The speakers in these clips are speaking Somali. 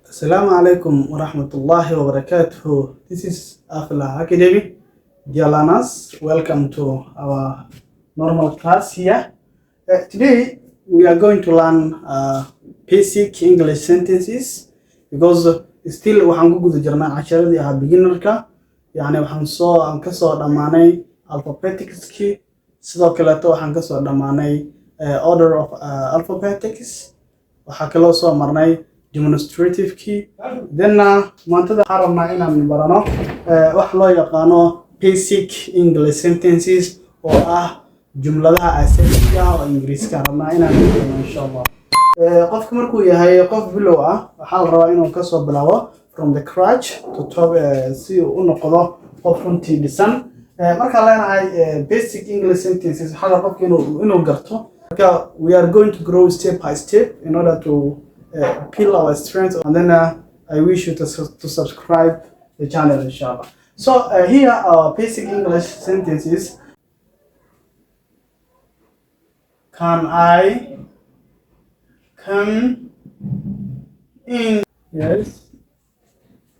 Assalamu alaikum wa rahmatullahi wa barakatuh. This is Aflah Academy. Dear learners, welcome to our normal class here. Today we are going to learn basic English sentences because still waxaan ku guda jirnaa casharadii ahaa beginnerka. Yani waxaan soo aan kasoo dhammaanay alphabeticski, sidoo kaleeto waxaan kasoo dhammaanay order of alphabetics. Waxaa kaloo soo marnay demonstrativekii. Thenna maantada waxaan rabnaa inaan barano wax loo yaqaano basic English sentences, oo ah jumladaha asaasiga ah oo Ingiriiska rabnaa inaan barano, insha Allah. Qofka markuu yahay qof bilow ah, waxaa la rabaa inuu kasoo bilaabo from the scratch to top, si uu u noqdo qof runtii dhisan. Markaan leenahay basic English sentences, waxaa la rabaa qofka inuu garto. Marka we are going to grow step by step in order to build our strength, and then I wish you to subscribe the channel, inshallah. So here are basic English sentences. Can I come in? Yes.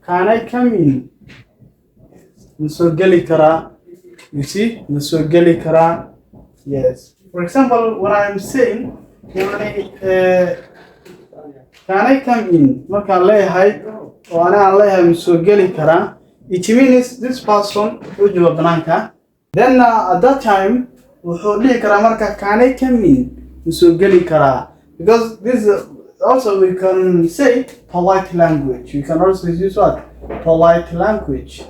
Can I come in? Ma soo geli karaa? You see, ma soo geli karaa? Yes. For example, what I'm saying, yani, can I come in? Markaan leeyahay oo ani aan leeyahay ma soo geli karaa, it means this person wuxuu jooga banaanka. Then at that time wuxuu dhihi karaa marka, "Can I come in?" Ma soo geli karaa? Because this is also, we can say, polite language. We can also use what? Polite language.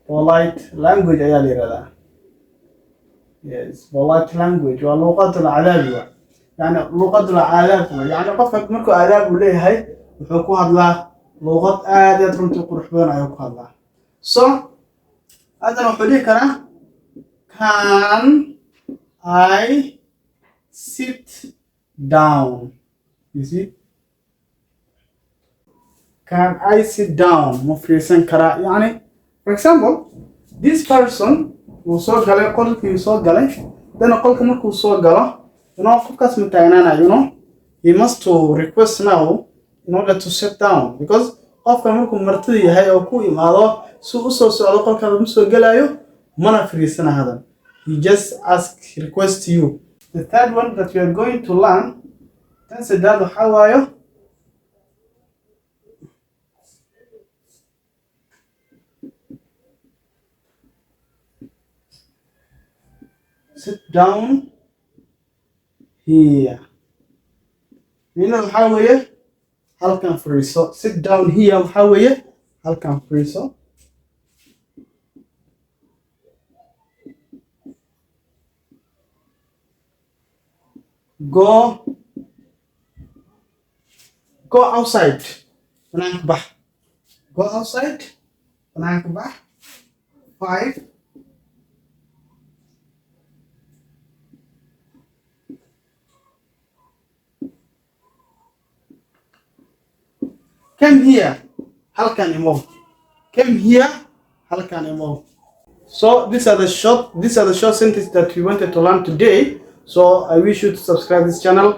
Polite language ayaa la yihahdaa. Yes, polite language waa luqadul aadaab wa, yani luqadul aadaab wa, yani qofka markuu aadaab uu leeyahay, wuxuu ku hadlaa luqad aad aad runtii qurux badan ayuu ku hadlaa. So haddana wuxuu dhihi karaa, "Can I sit down?" You see, "Can I sit down?" Ma fariisan karaa? Yani, for example, this person wuu soo galay qolkii, soo galay. Then qolka markuu soo galo, qofkaas ma taagnaanayo. He must to request now in order to sit down, because qofka markuu martida yahay oo ku imaado, si u soo socdo qolkaada ma soo gelayo, mana fariisana hadan. He just ask, request you. The third one that we are going to learn, tan saddex waxaa waayo "Sit down here." Nina waxaa weeye halkan fariiso. "Sit down here" waxaa weeye halkan fariiso. Go outside, banaanka bax. Go outside, banaanka bax. Five. Come here, halkan imow. Come here, halkan imow. So these are the short sentences that we wanted to learn today. So I wish you to subscribe this channel.